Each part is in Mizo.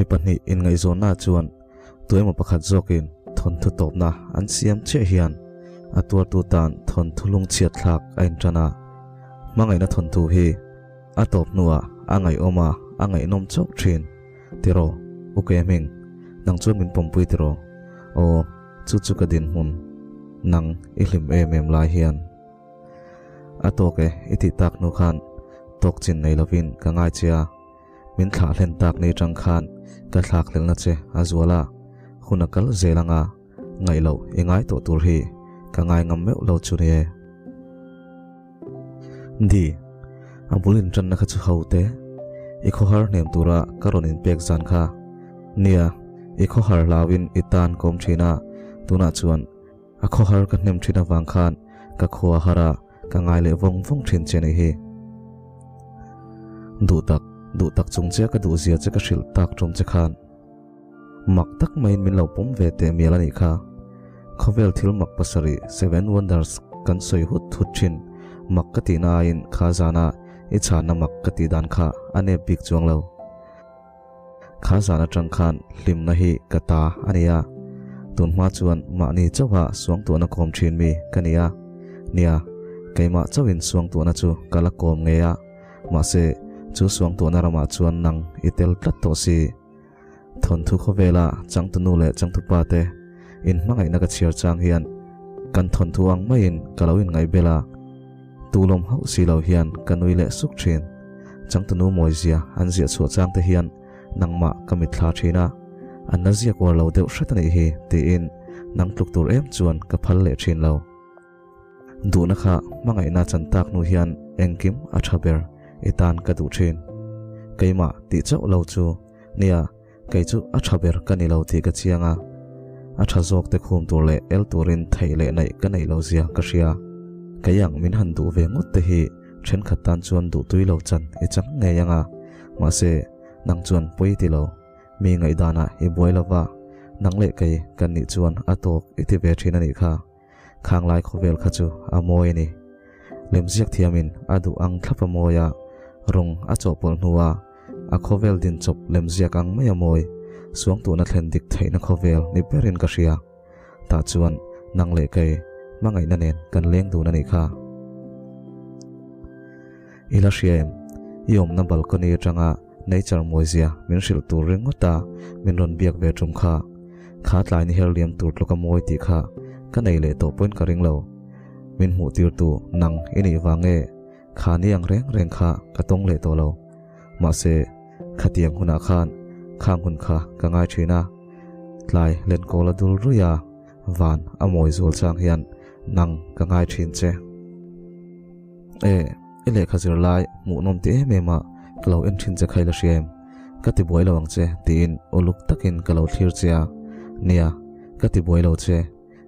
pahnih inngaihzawnna chuan tuemaw pakhat zawkin thawnthu tawpna an siam chiah hian a tuartu tan thawnthu lungchhiat thlak a intan a. Hmangaihna thawnthu hi a tawp hnuah a ngaihawm a, a ngaihnawm chauh thin. Tiraw, U Kehming, nang chuan min pawmpui tiraw? Aw, chu chu ka dinhmun. Nang i hlim em em lai hian. A tawk e, i tih tak hnu khan tawk chin nei lovin ka ngai che a, min thlah hlen tak ni atang khan ka thlak hlelna che a zual a, hun a kal zel anga ngaih loh i ngai tawh tur hi ka ngai ngam meuh lo chu ni e. Di, a bul intanna kha chu ho te, i khawhar hnem tura ka rawn inpek zan kha. Nia, i khawhar hlauin i tan kawm thin a, tunah chuan A khawhar ka hnem thin avang khan ka khua har a, ka ngai leh vawng vawng thin che ni hi. Duh tak, duh tak chung che ka duh zia che ka hrilh tak tum che khan. Mak tak maiin min lo pawm ve teh mial a nih kha. Khawvel thil mak pasarih, Seven Wonders, kan sawi hut hut thin, mak ka tihna aiin kha zana i chhanna mak ka tih dan kha a nep bik chuang lo. Kha zan atang khan hlimna hi ka ta a ni a, tun hma chuan mahni chauha suangtuahna kawm thin mi ka ni a. Nia, keimah chauhin suangtuahna chu ka la kawm ngei a, mahse chu suangtuahna ramah chuan nang i tel tlat tawh si. Thawnthu khawvela changtunu leh changtupa te inhmangaihna ka chhiar chang hian kan thawnthu ang maiin ka lo inngaihbel a. Tulawm hauh si lo hian ka nui leh suk thin. Changtunu mawizia an ziah chhuah chang te hian nangmah ka mitthla thin a, an la ziak uar lo deuh hret a nih hi tiin nang tluk tur em chuan ka phal leh thin lo. Duhna kha hmangaihna chan tak hnu hian engkim a tha ber i tan ka duh thin. Keimah tih chauh lo chu nia kei chu a tha ber ka ni lo tih ka chiang a, a tha zawk te khum tur leh el turin theih leh naih ka neih lo zia ka hria. Kei ang min han duh ve ngawt te hi thenkhat tan chuan duh tui lo chan i chang ngei ang a, mahse nang chuan pawi ti lo, mi ngaihdanah i buai lo va, nang leh kei kan nih chuan a tawk i ti ve thin a nih kha. Khanglai khawvel kha chu a mawi a ni. Lemziak thiamin a duh ang thlap a mawi a, rawng a chawhpawlh hnua a khawvel din chawp lemziak ang mai a mawi, suangtuahna thlen dik theihna khawvel ni berin ka hria. Tah chuan nang leh kei hmangaihna nen kan leng dun a nih kha. I la hria em? I awmna balcony atanga nature mawizia min hrilh tur ringawt a min rawn biak ve tum kha. Kha tlai ni her liam tur tluk a mawi tih kha ka nei leh tawh pawhin ka ring lo. Min hmuh tirtu nang i nih vang nge kha ni ang reng reng kha ka tawng leh tawh lo. Mahse, khatiang hunah khan khang hun kha ka ngai thin a. Tlai lenkawl a dul ruih a, van a mawi zual chang hian nang ka ngai thin che. E, i lehkha zir lai hmuhnawm ti em em a, ka lo en thin che kha i la hria em? Ka ti buai lo ang che tiin uluk takin ka lo thlir che a, nia, ka ti buai lo che,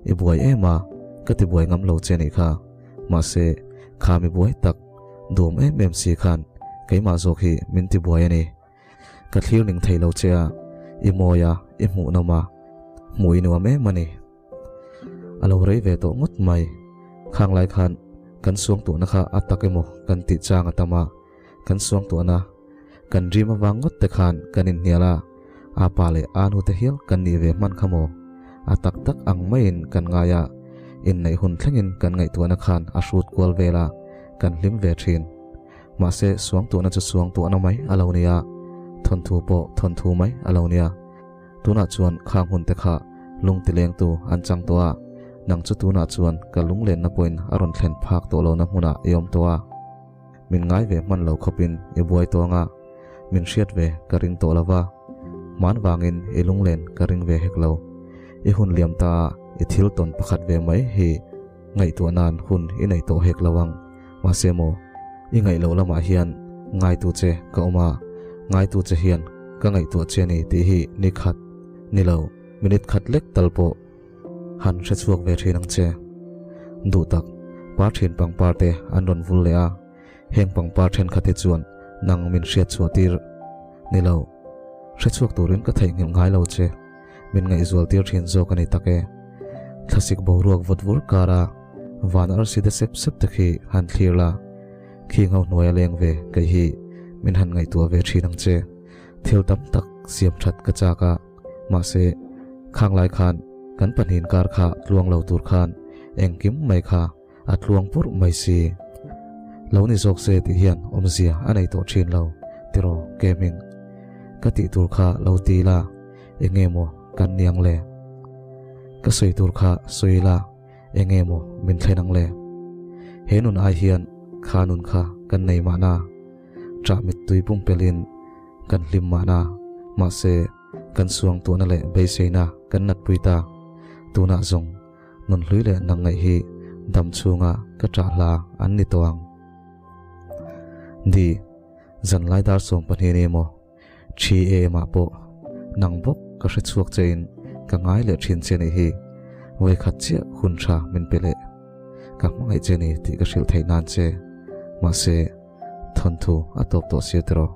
i buai em a, ka ti buai ngam lo che nih kha. Mahse, kha mi buai tak, duam em em si khan keimah zawk hi min ti buai a ni. Ka thlir ning thei lo che a, i mawi a, i hmuhnawm a, hmuh i nuam em a ni. A lo rei ve tawh ngawt mai. Khang lai khan kan suangtuahna kha a tak emaw kan tih chang a tam a, kan suangtuahna kan dream avang ngawt te khan kan inhnial a, a pa leh a nu te hial kan nih ve hman kha maw? A tak tak ang maiin kan ngai a, inneih hun thlengin kan ngaihtuahna khan a hrut kual vel a, kan hlim ve thin. Mahse suangtuahna chu suangtuahna mai a lo nia, thawnthu pawh thawnthu mai a lo nia. Tunah chuan khang hun te kha lung ti lengtu an chang tawh a, nang chu tunah chuan ka lunglenna pawhin a rawn thlen phak tawh lohna hmunah i awm tawh a. Min ngai ve hman lo khawpin i buai tawh ang a, min hriat ve ka ring tawh lo va, hman vangin i lunglen ka ring ve hek lo. I hun liam ta a i thil tawn pakhat ve mai hi ngaihtuah nan hun i nei tawh hek lo ang. Mahse maw, i ngaih loh lamah hian ngaitu che ka awm a, ngaitu che hian ka ngaihtuah che a ni tih hi ni khat, ni lo, minute khat lek tal pawh han hre chhuak ve thin ang che. Duh tak, par thin pangpar te an rawn vul leh a, heng pangpar thenkhat hi chuan nang min hriat chhuah tir ni lo, hre chhuak turin ka theihnghilh ngai lo che, min ngaihzual tir thin zawk a ni tak e. Thlasik boruak vawt vur kar a, van arsi te sep sep te khi han thlir la, khi ngho hnuai a leng ve kei hi min han ngaihtuah ve thin ang che. Thil tam tak. siam that ka chak a, mahse khang lai khan kan pahnihin kar kha tluang lo tur khan engkim mai kha a tluang purh mai si. Lo ni zawk se tih hian awmzia a nei tawh thin lo tiraw Keming? Ka tih tur kha lo ti la, enge maw kan ni ang le? Ka sawi tur kha sawi la, enge maw min thlen ang le? He nun ai hian kha nun kha kan nei mahna, ṭah mittui pumpelhin kan hlim mahna, mahse kan suangtuahna leh beiseina kan natpui ta, tunah zawng Nun hlui leh nang ngaih hi dam chhunga ka ṭah hla an ni tawh ang. Di, zanlai dar 12 ni emaw, ṭhi e emah pawh nang bawk ka hre chhuak chein ka ngai leh ṭhin che nih hi vawikhat chiah hun ṭha min pe leh. Ka hmangaih che ni tih ka hrilh theih nan che. Mahse, thawnthu a tawp tawh sia tiraw.